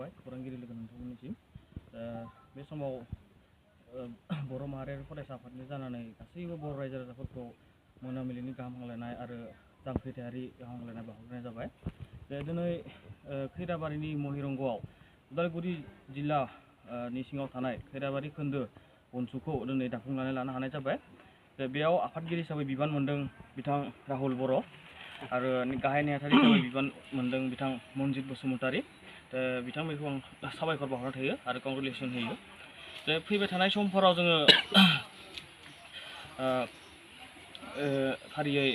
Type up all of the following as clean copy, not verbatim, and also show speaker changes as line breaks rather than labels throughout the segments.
थाबाय खौरांगिरि लोगो नोंथांमोननिसिम बे समाव बर' माहारियारि फरायसा आफादनि जानानै गासैबो बर' रायजो राजाफोरखौ मोनाबिलिनि गाहाम हामलायनाय आरो जांख्रिथायारि गाहाम हामलायनाय बावहरनाय जाबाय। दिनै खैराबारिनि महिरंगआव उदालगुरि जिल्लानि सिङाव थानाय खैराबारि खोन्दो बनसुखौ दिनै दाफुंनानै लानो हानाय जाबाय। बेयाव आफादगिरि हिसाबै बिबान मोनदों बिथां राहुल बर' आरो गाहाय नेहाथारि हिसाबै बिबान मोनदों बिथां मनजित बसुमतारी। बिथांमोनखौ आं साबायखर बावहरनाय थायो आरो कंग्रेचुलेसन होयो। फैबाय थानाय समफोराव जोङो फारियै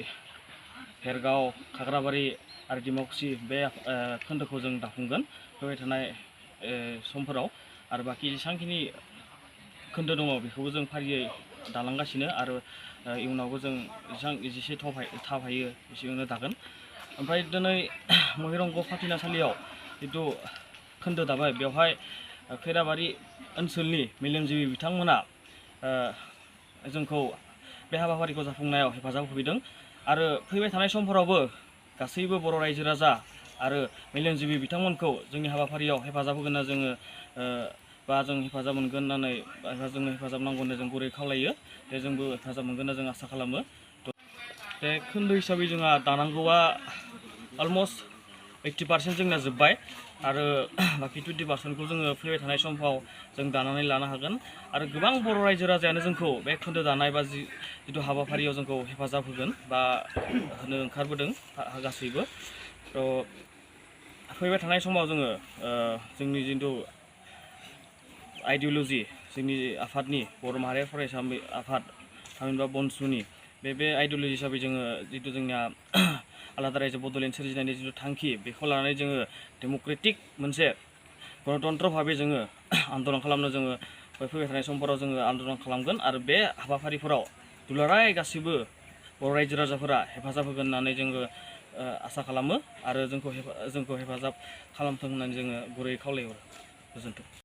भेरगाव, खाग्राबारि आरो डिमाकुसि बे खोन्दोखौ जों दाफुंगोन फैबाय थानाय समफोराव आरो बाखि जेसेबांखिनि खोन्दो दङ बेखौबो जों फारियै दालांगासिनो आरो इयुनावबो जों जेसे थाब हायो एसेबांनो दागोन। ओमफ्राय दिनै महिरंग फाथिनासालियाव जिथु खोन्दो दाबाय बेवहाय खैराबारि ओनसोलनि मेलेमजिबि बिथांमोना जोंखौ बे हाबाफारिखौ जाफुंनायाव हेफाजाब होफैदों आरो फैबाय थानाय समफोरावबो गासैबो बर' रायजो राजा आरो मेलेमजिबि बिथांमोनखौ जोंनि हाबाफारियाव हेफाजाब होगोन होनना जोङो बा जों हेफाजाब मोनगोन होननानै जोंनो हेफाजाब नांगौ होनना जों गुरै खावलायो। जोंबो हेफाजाब मोनगोन होनना जों आसा खालामो। बे खोन्दो हिसाबै जोंहा दानांगौआ अलमस्ट 80% जोंना जोब्बाय आरो बाखि 20%खौ जोङो फैबाय थानाय समफ्राव जों दानानै लानो हागोन आरो गोबां बर' रायजो राजायानो जोंखौ बे खोन्दो दानाय बा जिथु हाबाफारियाव जोंखौ हेफाजाब होगोन बा होनो ओंखारबोदों गासैबो। फैबाय थानाय समाव जोङो जोंनि जिथु आइडिअल'जि जोंनि आफादनि बर' माहारियारि फरायसा आफाद थामहिनबा बनसुनि बे आइडिअल'जि हिसाबै जोङो जिथु जोंनिया आलादा रायजो बड'लेण्ड सोरजिनायनि जिथु थांखि बेखौ लानानै जोङो डेम'क्रेटिक मोनसे गणतन्त्र भाबै जोङो आन्दलन खालामनो जोङो फैबाय थानाय समफोराव जोङो आन्दलन खालामगोन आरो बे हाबाफारिफोराव दुलाराय गासिबो बर' रायजो राजाफोरा हेफाजाब होगोन होननानै जोङो आसा खालामो आरो जोंखौ हेफाजाब खालामथों होननानै जोङो गुरै खावलायहरो। गोजोन्थों।